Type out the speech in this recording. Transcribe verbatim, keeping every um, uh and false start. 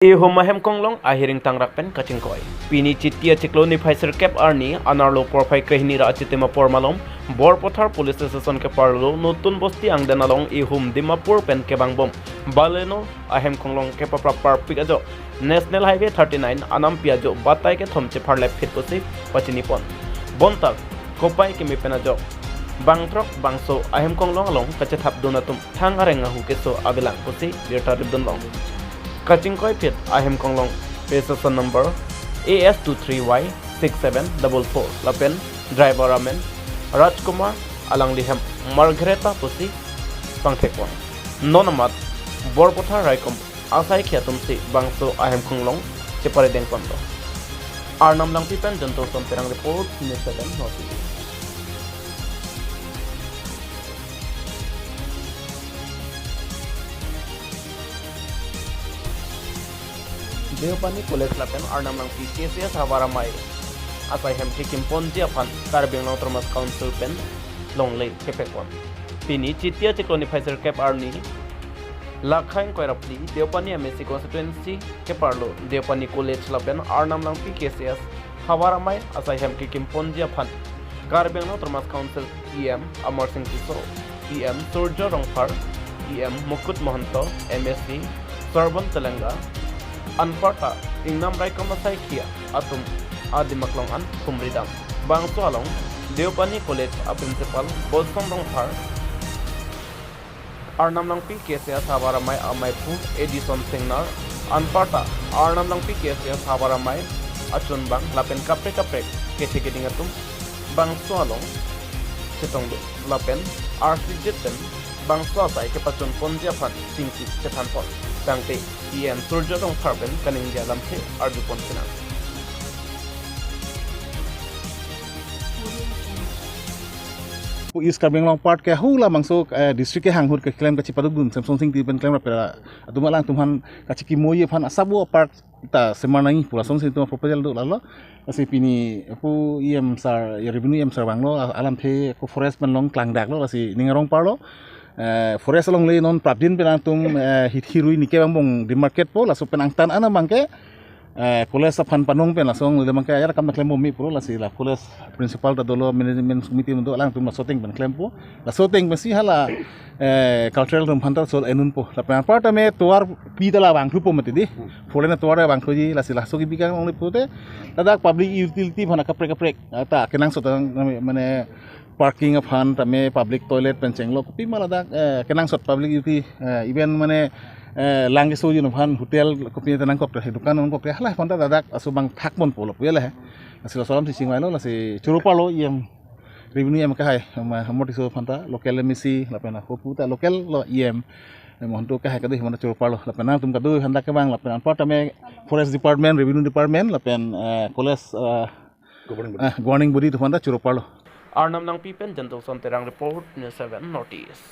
Ihum ahem konglong ahiring tangrak pen kachingkoi. Pini Chiti achiklo niphai sirkep arni anerlo porphai krehini ra achitim apor malom Borpathar Police Station keparlo Notun Bosti angdeng along ihum Dimapur pen kebangbom Baleno ahem konglong kepaprap parpik ajo National Highway thirty-nine anampi ajo batai kethom chepharlep phit pusi pachinipon. Bonta kopai keme pen ajo bangthrok bangso ahem konglong along kachethapdun atum thang areng ahu keso avelang pusi birta ripdunlong. Kachingkoi phit ahem konglong registration number A S two three Y six seven double four lapen driver amen Rajkumar, alangli hem Margareta pusi pangthekpon. Non amat Borpathar raikom asai khi atumsi bangso ahem konglong cheparidengponlo. Arnam Langpi pen Jentong Son Terang report, News seven North East. Deopani College lapen Arnam Langpi K C S havar amei asai hem kekimponji aphan Karbi Anglong Autonomous Council pen longle kepekpon. Pini Chiti achiklo niphai sirkep arni Lakhain Koirapli Deopani M A C constituency keparlo Deopani College lapen Arnam Langpi K C S havar amei asai hem kekimponji aphan Karbi Anglong Autonomous Council E M Amar Sing Tisso, E M Surjya Rongphar, E M Mukut Mahanta, M A C Sarban Telenga, anparta ingnam raikom asai khi atum adimak long an thumridam. Bangso along Deopani College a principal Bolsom Rongphar, Arnam Langpi K C S havar amei ameiphu Edison Singnar, anparta Arnam Langpi K C S havar amei achunbang lapen kaprek kaprek kethe keding atum bangso along chetongdun lapen arsijit pen bangso asai kepachunponji aphan chingki chethanpon. Tangte E M Surjya Rongphar pen kaningje alamthe arjupon penang. East Karbi Anglong part ke hula mangso, eh, district ke hanghur keklem kachipadukdun Semson Sing Ingti pen klemrap pera atum alangtum aphan kachikimoji aphan asabo part ta semar nangji pu lasonsi itum proposal do lalo. Lasi pini pu E M sir, ya revenue E M sir vanglo, alamthe ko forest pen long klangdaklo, lasi ning arong parlo. Eh, forest along le non prapjin pen atum, eh, hit hirui nike bang bong demarcate po, laso pen angtan ana bangke, eh, college aphan panong pen laso along le bangke ayar kam klembom mi puro, lasi la college principal ta dolo, management committee do, alangtum laso ateng pen klempo. Laso ateng pensi hala, eh, cultural room aphan ta sol enunpo. Lapen aparta me tovar pi ta la vangthupo mati di. Four lane tovar vangthuji, lasi laso kebi kang ong le pute. Ladak public utility aphan kaprek kaprek, ah, ta kenangsot ta mane parking aphan tame public toilet pen chenglo kopima ladak, eh, kenangsot public utility, eh, even mane, eh, lang kesoji aphan hotel kopima ta nangkok te dukan nangkok te hala aphan ta ladak aso bang thakponpo lo pu ya le. Lasi laso alamsi chingvailo, lasi choro parlo E M revenue E M ke hai, ma, Amar Tisso aphan ta, local M A C, lapen ako pu ta local lo E M, eh, Mohanto ke hai kado aphan ta choro parlo, lapen nangtum kado aphan ta kevang, lapen anparta me forest department, revenue department, lapen, eh, college, eh, governing body. Eh, governing body atum aphan ta choro parlo. Arnam Langpi pen Jentong Son Terang report, News seven North East.